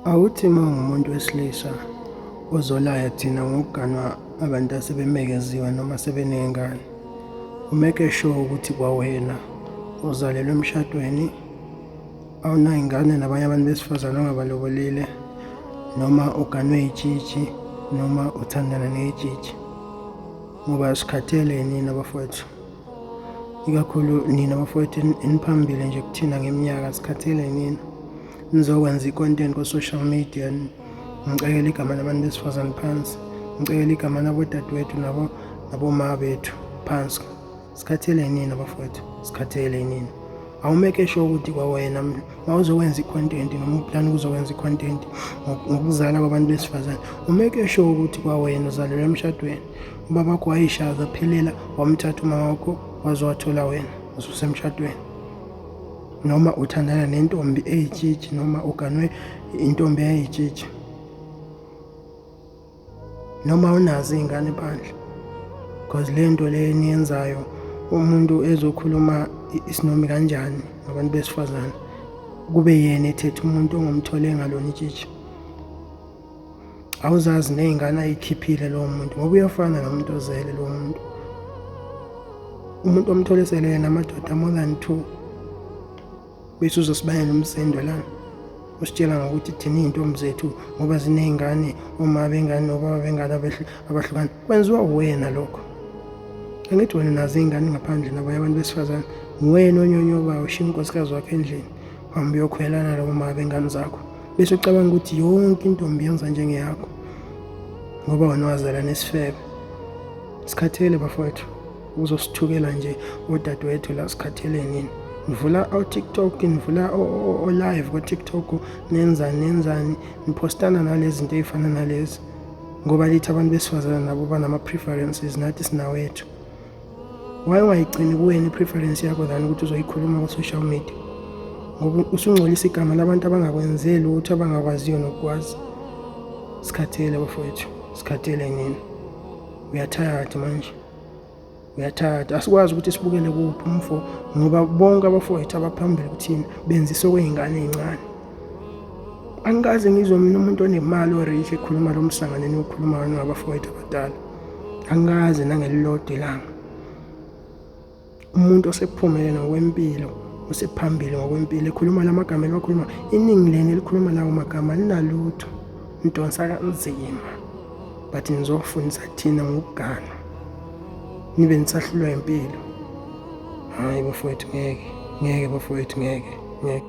Awuthi uma ungumuntu wesilisa ozolaya thina ngokuganwa abantu asebemekeziwe noma sebeney'ngane, umeke sure ukuthi kwawena uzalelwe emshadweni, awunay'ngane nabanye abantu besifazane ongabalobolile, noma uganwe yitshitshi noma uthandana neyitshitshi, ngoba sikhathele nina bafowethu. Ikakhulu nina bafowethu eniphambili nje kuthina ngeminyaka, sikhathele nina. Nizokwenza i-content ko-social media, ngicekela igama labantu besifazane phansi, ngicekela igama labodadewethu nabo naboma bethu phansi. Sikhathele nina bafowethu, sikhathele nina. Awumeke sure ukuthi kwawena mawuzokwenza i-content noma uplani ukuzokwenza i-content ngokuzala kwabantu besifazane, umeke sure ukuthi kwawena uzalelwe emshadweni. Ubaba wakho wayishaya zaphelela, wamthatha umama wakho waze wathola wena ususemshadweni, noma uthandana nentombi eyitshitshi noma uganwe intombi eyitshitshi, noma unazo iy'ngane phandle, because le nto le eniyenzayo umuntu ezokhuluma isinomi kanjani ngabantu besifazane kube yena ethethe umuntu ongumthole engalona itshitshi. Awuzazi ney'ngane ayikhiphile lowo muntu, ngoba uyafana nomuntu ozele lowo muntu. Umuntu omthole esele namadoda more than 2, bese uzosibangela umsindo lana, usitshela ngokuthi thina iy'ntombi zethu ngoba ziney'ngane, oma bengane nobaba bengane abahlukane. Kwenziwa uwena lokho. Angithi wena unazo iy'ngane ngaphandle nabanye abantu besifazane, nguwena onyonyobayo ushiya unkosikazi wakho endlini, uhambe uyokhwelana nabo ma bengane zakho, bese ucabanga ukuthi yonke intombi yenza njengeyakho ngoba wena wazala nesifebe. Sikhathele bafowethu, uzosithukela nje odadewethu la, sikhathele nini. Nivula o-TikTok, nivula o-live ko-TikTok, nenzani nenzani, niphostana nalezi zinto ey'fana nalezi, ngoba lithi abantu besifazane nabo banama-preferences, nathi sinawethu. Why ungayigcini kuwena i-preference yakho than ukuthi uzoyikhuluma ku-social media, ngoba usungcolisa igama labantu abangakwenzeli lutho, abangakwaziyo nokukwazi. Sikhathele bafowethu, sikhathele nini. We are tired manje, we are tired. Asikwazi ukuthi sibukele kuphi umfo, ngoba bonke abafowethu abaphambili kuthina benzisa okwey'ngane ey'ncane. Angikaze ngizwe mina umuntu onemali o-rich ekhuluma lo msangano eniwukhuluma wena ngabafowethu abadala. Angikaze nangelilodwa ilanga. Umuntu osephumelele ngokwempilo, osephambili ngokwempilo, ekhuluma la magama eliwakhuluma, iningi leni elikhuluma lawo magama alinalutho, nidonsa kanzima, but nizofundisa thina ngokugana, nibe nisahlulwa impilo. Hhayi bafowethu, ngeke, ngeke bafowethu, ngeke, ngeke.